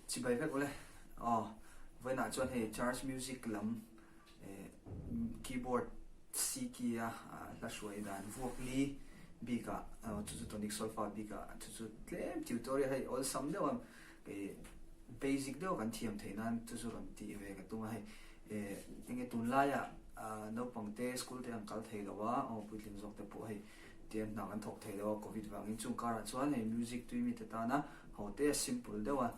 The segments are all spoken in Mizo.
Chibai vek ule. Aw, vawiinah chuan hei church music lam eh keyboard C key a hla hruai dan vuak li bikah chu chu tonic solfa bikah chu chu tlem tutorial hei awlsam deuh a eh basic deuh kan thiam theih nan chu chu rawn tih ve ka tum a hei eh enge tunlaiah naupang te school te an kal thei lo a aw puitling zawk te pawh hei Tiang hna kan thawk thei lo a, Covid vangin chung karah chuan hei music tui mite tana ho te a simple deuh a,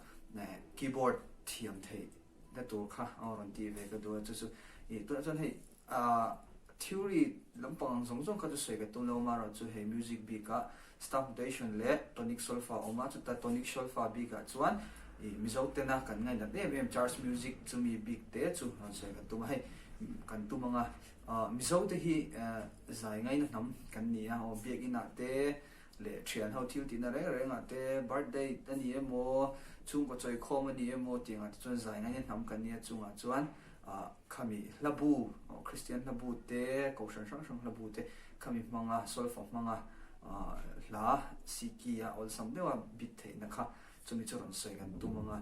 keyboard thiam theih na tur kha a rawn tih ve ka duh a, chu chu ih tunah chuan hei ah theory lampang ang zawng zawng kha chu sawi ka tum lo amaherawh chu hei music bikah staff notation leh tonic solfa a awm a, chuta tonic solfa bikah chuan ih Mizo tena kan ngainat em em church music chumi bik te chu rawn sawi ka tum a, hei kan tum anga Mizo te hi zai ngaina hnam kan ni a, aw biakinn ah te leh thian ho thil tihna reng reng ah te birthday a ni emaw chhungkaw chawikhawm a ni emaw tih ang ah te chuan zai ngaina hnam kan ni a chungah chuan ah khami hla bu aw Kristian hla bu te kohhran hrang hrang hla bu te khami hmanga solfa hmanga ah hla siki a awlsam deuha bit theihna kha chumi chu rawn sawi kan tum ang a.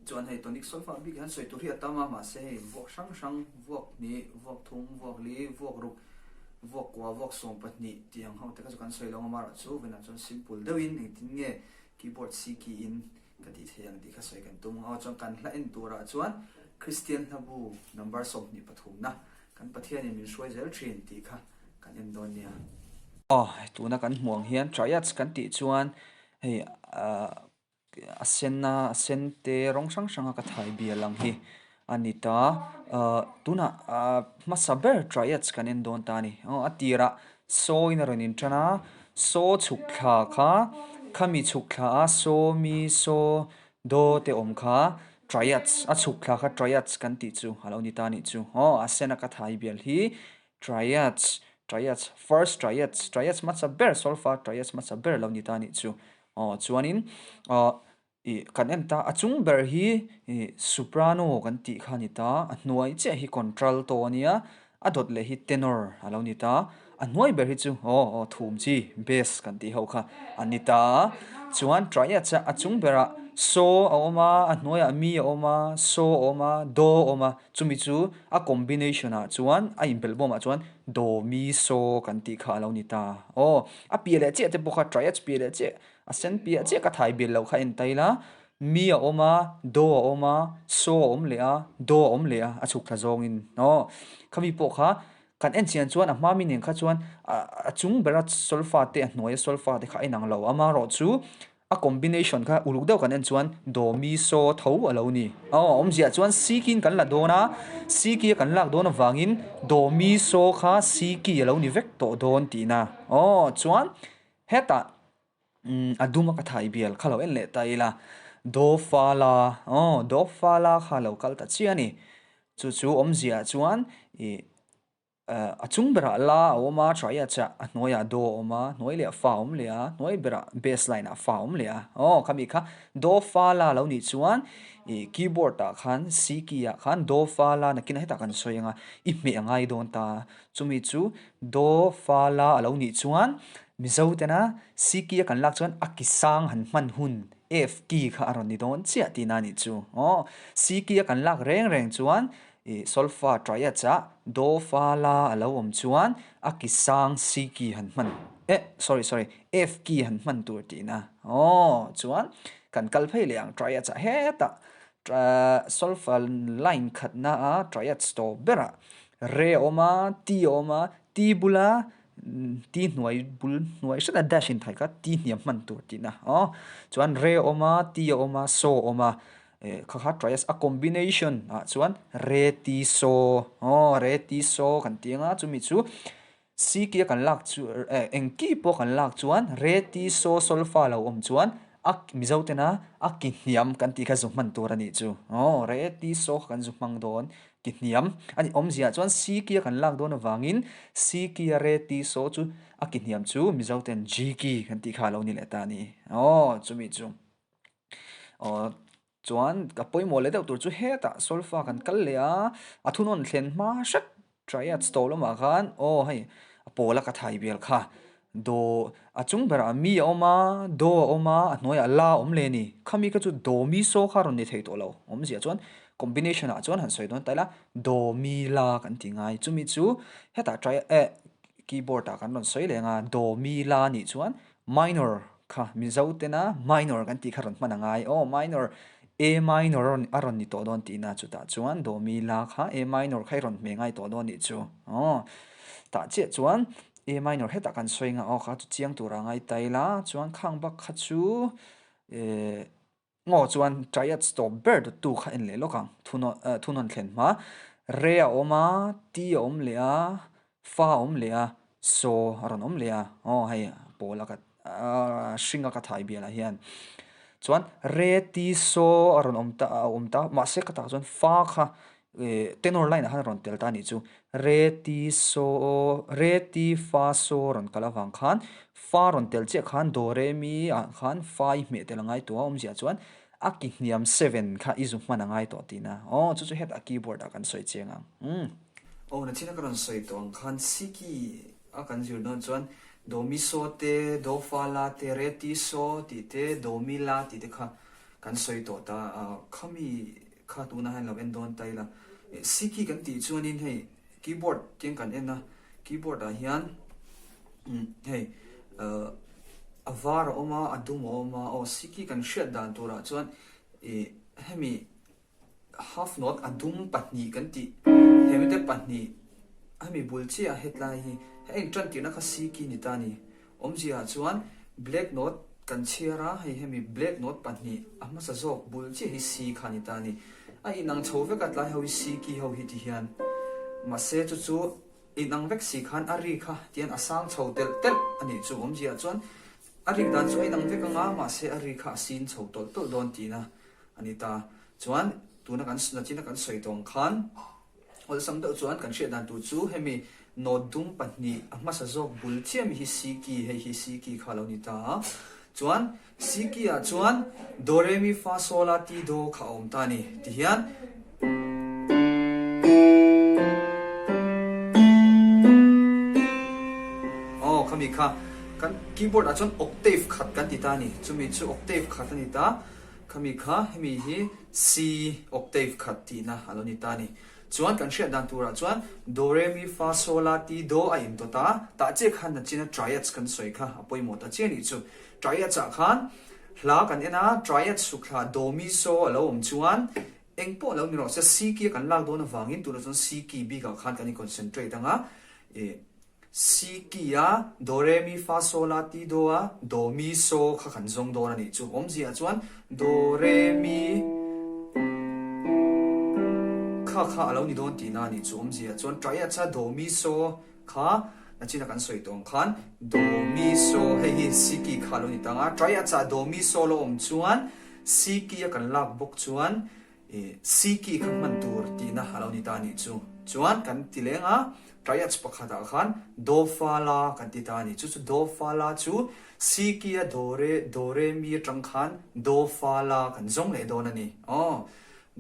Chuan hei tonic solfa bik hian sawi tur hi a tam a, mahse hei vuak hrang hrang, vuak hnih, vuak thum, vuak li, vuak ruk, vuak kua, vuak 12 tih ang ho te kha chu kan sawi lo ang a, amaherawh chu vawiinah chuan simple deuhin engtin nge keyboard si key in ka tih theih ang tih kha sawi kan tum ang a, chuan kan hla en turah chuan Kristian hlabu number 23 na kan Pathianin min hruai zel thin tih kha kan en dawn nia. Aw, tuna kan hmuh ang hian triads kan tih chuan hei ah A sen a a sen te rawng hrang hrang a ka thai bial ang hi a ni ta ahh tunah ahh hmasa ber triads kan en dawn ta a ni aw a tirah saw in a rawn in tan a saw chhuk thla kha khami chhuk thla a saw mi saw do te awm kha triads a chhuk thla kha triads kan tih chu a lo ni ta a nih chu aw a sen a ka thai bial hi triads triads first triads triads hmasa ber solfa triads hmasa ber a lo ni ta a nih chu. Aw chuanin aw ih kan en ta a chung ber hi ih soprano kan tih kha a ni ta a hnuai chiah hi contralto a nia a dawt leh hi tenor a lo ni ta a hnuai ber hi chu aw aw thum chi bass kan tih ho kha a ni ta chuan triads a a chung berah saw a awm a a hnuaiah mi a awm a saw a awm a do a awm a chumi chu a combination ah chuan a inbelh bawmah chuan do mi saw kan tih kha a lo ni ta aw. A piah leh chiah te pawh kha triads piah leh chiah a sen piah chiah ka thai bil loh kha en ta ila mi a awm a do a awm a saw a awm leh a do a awm leh a a chhuk thla zawngin aw khami pawh kha kan en chian chuan a hma mi nen kha chuan a chung bera solfa te a hnuaia solfa te kha a inang lo amaherawh chu A combination kha uluk deuh kan en chuan do mi so tho a lo ni. Aw, a awmziah chuan si key in kan la dawn a, si key a kan lak dawn avangin do mi so kha si key a lo ni vek tawh dawn tihna. Aw, chuan hetah umm a dum a ka thai bial kha lo en leh ta ila, do fa la, aw, do fa la kha a lo kal ta chiah a ni. Chu chu awmziah chuan ih. A chung berah la a awm a, triads ah a hnuaiah do a awm a, hnuai leh fa a awm leh a, hnuai berah bass line ah fa a awm leh a, aw khami kha do fa la lo nih chuan ih keyboard ah khan C key ah khan do fa la nakinah hetah kan sawi ang a, i hmeh a ngai dawn ta, chumi chu do fa la a lo nih chuan Mizo tena C key a kan lak chuan a ki sang han hman hun F key kha a rawn ni dawn chiah tihna a nih chu, aw C key a kan lak reng reng chuan Ih solfa triads ah do fa la a lo awm chuan a ki sang C key han hman eh sorry sorry F key han hman tur tihna aw chuan kan kal phei leh ang triads ah hetah solfa line khatna a triads tawp berah re a awm a T a awm a T bula T hnuai bul hnuai hret a dash in thai kha T hniam hman tur tihna aw chuan re a awm a T a awm a saw a awm a. Eh kha kha trias a combination ah chuan re ti saw aw re ti saw kan tih anga chumi chu c key a kan lak chu eh eng key pawh kan lak chuan re ti saw solfa lo awm chuan a mizo tena a ki hniam kan tih kha zu hman tur a nih chu aw re ti saw kha kan zu hmang dawn ki hniam a nih awmzia chuan c key a kan lak dawn avangin c key a re ti saw chu a ki hniam chu mizo ten g key kan tih kha a lo ni leh ta a ni aw chumi chu. Aw chuan ka pawimawh leh deuh tur chu hetah solfa kan kal leh a, a thunawn thlen hma hret triads tawh lamah khan aw hei a pawl a ka thai bial kha. Do, a chung berah mi a awm a, do a awm a, a hnuaiah la a awm leh a ni. Khami kha chu do mi so kha rawn ni thei tawh lo. Awmzia chuan combination ah chuan han sawi dawn ta ila do mi la kan ti ngai. Chumi chu hetah try eh keyboard ah kan rawn sawi leh ang a, do mi la nih chuan minor kha Mizo tena minor kan tih kha rawn hman a ngai. Aw minor A minor a rawn ni tawh dawn tihna chutah chuan do mi la kha A minor kha i rawn hmeh ngai tawh dawn nih chu. Aw tah chiah chuan A minor hetah kan sawi nga aw kha chu chiang tura ngai ta ila chuan khang bak kha chu eh ngaw chuan triads tawp ber dawttu kha en leh lawk ang thunawn thlen hma Re a awm a T a awm leh a Fa a awm leh a Saw a rawn awm leh a aw hei pawl a ka hring a ka thai bialah hian chuan Re T Saw a rawn awm ta a awm ta mahse ka tak chuan Fa kha Ih tenor line ah khan a rawn tel ta a nih chu. Re ti so re ti fa so rawn kal avang khan fa rawn tel chiah khan do re mi ah khan fa i hmeh tel a ngai tawh a awmzia chuan a ki hniam seven kha i zu hman a ngai tawh tihna. Aw chu chu hetah keyboard ah kan sawi chiang ang. Umm. Aw nachina ka rawn sawi tawh ang khan si ki a kan zir dawn chuan do mi so te do fa la te re ti so tih te do mi la tih te kha kan sawi tawh ta a khami Kha tunah hian lo en dawn ta ila. C key kan tih chuanin hei keyboard tiang kan en a, keyboard ah hian hei a var a awm a, a dum a awm a, aw C key kan hriat dan turah chuan ih hemi half note a dum pahnih kan tih hemi te pahnih hemi bul chiah hetlai hi hei a intan tirhna kha C key ni ta a ni. Awmzia ah chuan black note kan chhiar a, hei hemi black note pahnih a hmasa zawk bul chiah hi C kha a ni ta a ni. A inang chho vek a tlai ho hi C key ho hi ti hian. Mahse chu chu inang vek si khan a ri kha tian a sang chho telh telh a nih chu. Awmzia ah chuan a rik dan chu a inang vek anga mahse a ri kha a sin chho tawlh tawlh dawn tihna a ni ta. Chuan tuna kan nachina kan sawi tawng khan. Awlsam deuh chuan kan hriat dan tur chu hemi note dum pahnih a hmasa zawk bul chiah mi hi C key hei hi C key kha a lo ni ta a. Chuan C key ah chuan do re mi fa sol la ti do kha a awm ta a ni ti hian aw khami kha kan keyboard ah chuan octave khat kan ti ta a ni chumi chu octave khat a ni ta. Khami kha hemi hi C octave khat tihna a lo ni ta a ni. Chuan kan hriat dan turah chuan Do Re Mi Fa Sol La Ti Do a indawt a, tah chiah khan nachina triads kan sawi kha a pawimawh ta chiah a nih chu. Triads ah khan hla kan en a, triads suk thla Do Mi So a lo awm chuan eng pawh lo ni rawh se C key a kan lak dawn avangin tunah chuan C key bikah khan kan in concentrate ang a, ih Si ki a, do re mi fa so la ti do a, do mi so kha kan zawng dawn a nih chu. Awmzia chuan do re mi kha kha a lo ni dawn tihna a nih chu. Awmzia chuan triads a do mi so kha nachina kan sawi tawh ang khan do mi so hei hi si ki kha a lo ni tang a, triads ah do mi so lo awm chuan si ki a kan lak bawk chuan I Siki kha hman tur tihna a lo ni ta a nih chu. Chuan kan ti leng a, triads pakhatah khan Do Fa La kan ti ta a ni. Chu chu Do Fa La chu Siki a Do Re, Do Re Mi atang khan Do Fa La kan zawng leh dawn a ni. Aw,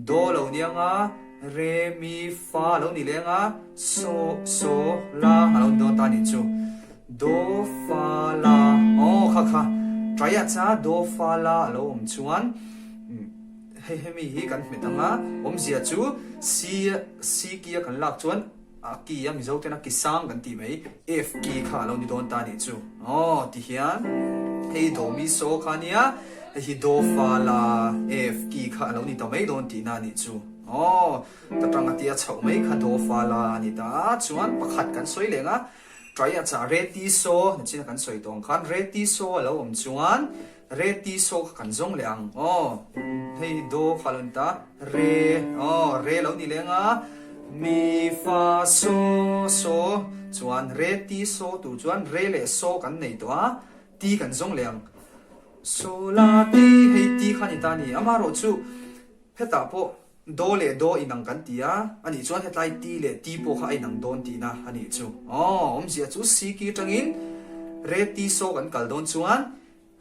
Do lo ni anga Re Mi Fa lo ni leng a, So, So, La a lo ni dawn ta a nih chu. Do Fa La, aw kha kha triads a Do Fa La a lo awm chuan, Hei hemi hi kan hmet ang a, awmzia chu C C key a kan lak chuan a key a Mizo ten a ki sang kan tih mai F key kha a lo ni dawn ta a nih chu. Aw ti hian hei do mi so kha a nia, hei hi do fa la F key kha a lo ni ta mai dawn tihna a nih chu. Aw ta tang a tia chhoh mai kha do fa la a ni ta a, chuan pakhat kan sawi leh ang a, try a chah re ti so nachina kan sawi tawh ang khan re ti so a lo awm chuan Re ti so kha kan zawng leh ang aw. Hei hi do kha lo ni ta. Re aw re lo ni leng a. Mi fa so so chuan re ti so tur chuan re leh so kan nei tawh a. Ti kan zawng leh ang. So la ti hei ti kha ni ta a ni. Amaherawh chu hetah pawh do leh do inang kan ti a. A nih chuan hetlai ti leh ti pawh kha a inang dawn tihna a nih chu. Aw awmzia chu si ki atangin re ti so kan kal dawn chuan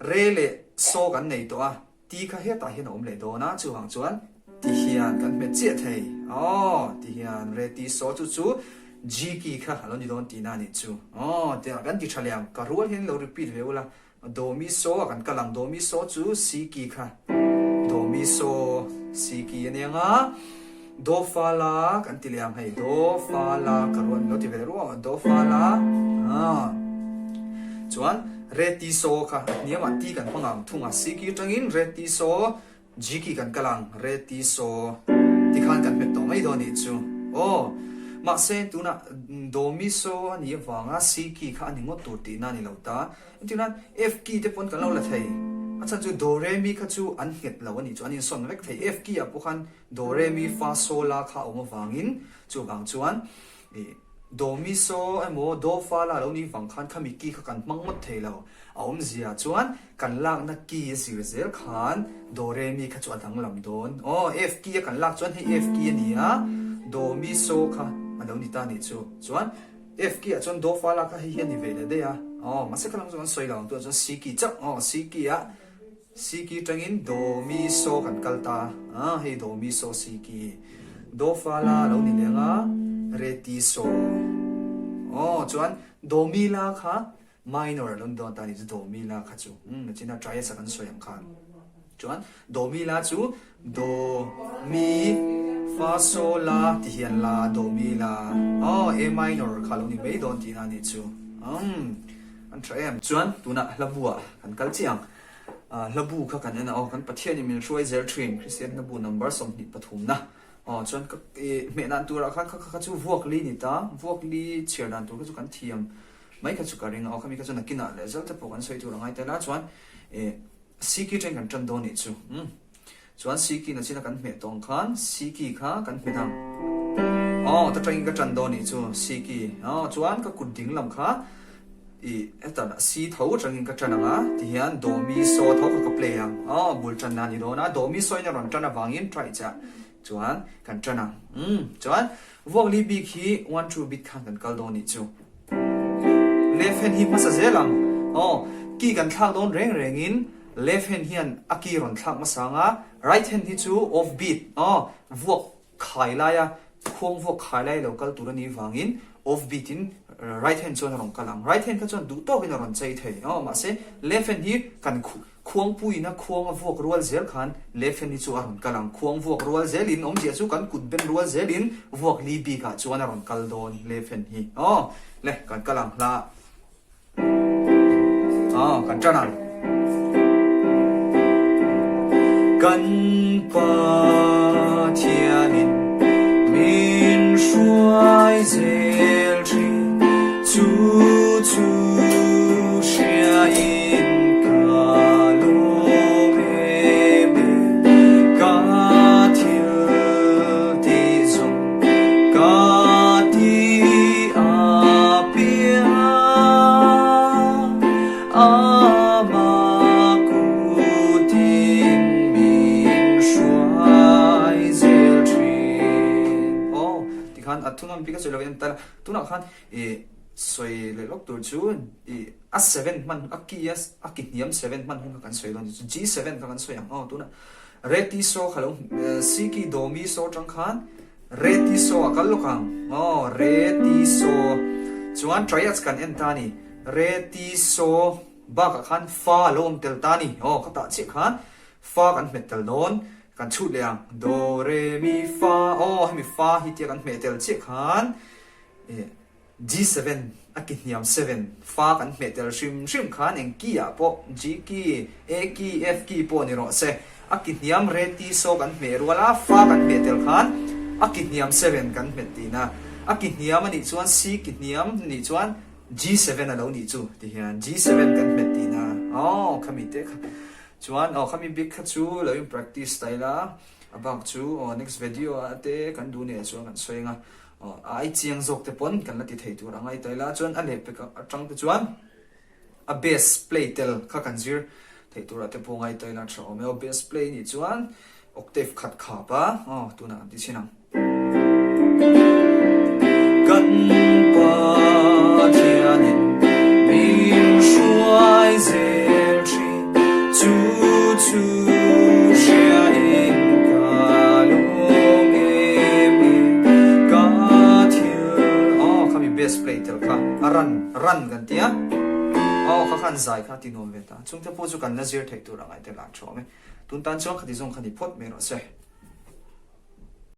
Re leh saw kan nei tawh a, ti kha hetah hian a awm leh dawn a, chuvang chuan ti hian kan hmet chiah thei. Aw, ti hian re ti saw chu chu G key kha a lo ni dawn tihna a nih chu. Aw, tiang kan ti tha leh ang. Ka rual hian lo repeat ve ula. Do mi so a kan kal ang. Do mi so chu C key kha. Do mi so C key a nia nga. Do fa la kan ti leh ang hei. Do fa la ka rual lo ti ve ruah. Do fa la. Aw. Chuan re ti so kha a hniamah ti kan hmang ang thung a. C key atangin re ti so Jiki kan kal ang, re ti saw ti khan kan hmet tawh mai dawn nih chu. Aw, mahse tunah Domi saw a nih avanga C key kha a ni ngawt tur tihna a ni lo ta. Engtin nan F key te pawn kan lo la thei. A chhan chu Do Re Mi kha chu an nghet lo a nih chu, an insawn vek thei. F key ah pawh khan Do Re Mi Fa Sol La kha a awm avangin chuvang chuan ih Do Mi Saw emaw Do Fa La lo nih vang khan khami key kha kan hmang ngawt thei lo. A awmzia chuan kan lakna key a zir zel khan Do Re Mi kha chu a danglam dawn. Aw, F key a kan lak chuan hei F key a ni a, Do Mi So kha a lo ni ta nih chu. Chuan F key ah chuan Do Fa La kha hei hi a ni ve leh daih a. Aw, mahse khalam chu kan sawi lo ang tunah chuan C key chauh. Aw, C key ah C key tangin Do Mi So kan kal ta a, hei Do Mi So C key. Do Fa La a lo ni leng a, Re Ti So. Aw, chuan Do Mi La kha Minor a rawn dawn ta ni chu Do Mi La kha chu umm nachina triads a kan sawi ang khan chuan Do Mi La chu Do Mi Fa So La ti hian la Do Mi La aw A minor kha lo ni mai dawn tihna a nih chu umm an tha em. Chuan tunah hla bu ah kan kal chiah ang ah hla bu kha kan en a aw kan Pathian in min hruai zel thin Kristian hla bu number 23 na aw chuan ka ih hmeh dan turah khan kha kha chu vuak li ni ta vuak li chhiar dan tur kha chu kan thiam Mai kha chu ka ring a, aw khami kha chu nakinah leh zel te pawh kan sawi tur a ngai tel a, chuan eh Siki train kan tan dawn nih chu umm chuan Siki na china kan hmeh tawng khan Siki kha kan hmet ang aw ta tangin ka tan dawn nih chu Siki aw chuan ka kut ding lam kha ih hetah C tho atangin ka tan ang a tihian Do Mi So tho kha ka play ang aw bul tan na ni dawn a Do Mi So in a rawn tan avangin try chiah chuan kan tan ang umm chuan Vuakli bik hi one two bit khan kan kal dawn nih chu. Left hand hi hmasa zel ang. Aw, key kan thlak dawn reng rengin left hand hian a key rawn thlak hmasa ang a, right hand hi chu off beat, aw, vuak khai laia khuang vuak khai lai lo kal tur a nih vangin off beat in right hand chuan a rawn kal ang. Right hand kha chuan duh tawkin a rawn chei thei, aw, mahse left hand hi kan Khuangpuiin a khuang a vuak rual zel khan Lefeni chu a rawn kal ang. Khuang vuak rual zelin awmzia chu kan kut ben rual zelin vuak li bikah chuan a rawn kal dawn Lefen hi. Aw, le, kan kal ang hla. Aw, kan tan ang. Kan Pathianin min hruai zel thin chu chu hriain. Tunah khan i sawi leh lawk tur chu i A seven hman a key a a ki hniam seven hman hun kha kan sawi dawn chu G seven kha kan sawi ang aw tuna Re ti so kha lo C key do mi so atang khan Re ti so a kal lawk ang aw Re ti so chuan triads kan en ta ni Re ti so bakah khan fa a lo awm tel ta ni aw khatah chiah khan fa kan hmet tel dawn kan chhut leh ang do re mi fa aw hemi fa hi tia kan hmeh tel chiah khan eh G seven a ki hniam seven fa kan hmeh tel hrim hrim khan eng key ah pawh G key, A key, F key pawh ni rawh se. A ki hniam re ti saw kan hmeh rual a, fa kan hmeh tel khan a ki hniam seven kan hmet tihna. A ki hniam a nih chuan C ki hniam a nih chuan G seven a lo nih chu ti hian G seven kan hmet tihna. Aw khami te kha chuan aw khami bik kha chu lo in practice ta ila a bak chu aw next video ah te kan duh neh chuan kan sawi ang a. Aw, a ai chiang zawk te pawn kan la ti thei tur a ngai ta ila chuan a lehpek atang te chuan a bass play tel kha kan zir theih turah te pawh ngai ta ila tha awm e. Aw, bass play nih chuan octave khat khap a, aw tunah kan ti chhin ang. Kan Pathianin min hruai zel thin chu chu hriain ka lung em em. Ka thil aw. Run kan ti a, aw kha khan zai kha ti nuam ve ta. Chungte pawh chu kan la zir theih tur a ngaih te lah thu awm e. Tun tan chuan khati zawng kha ni phawt mai rawh se.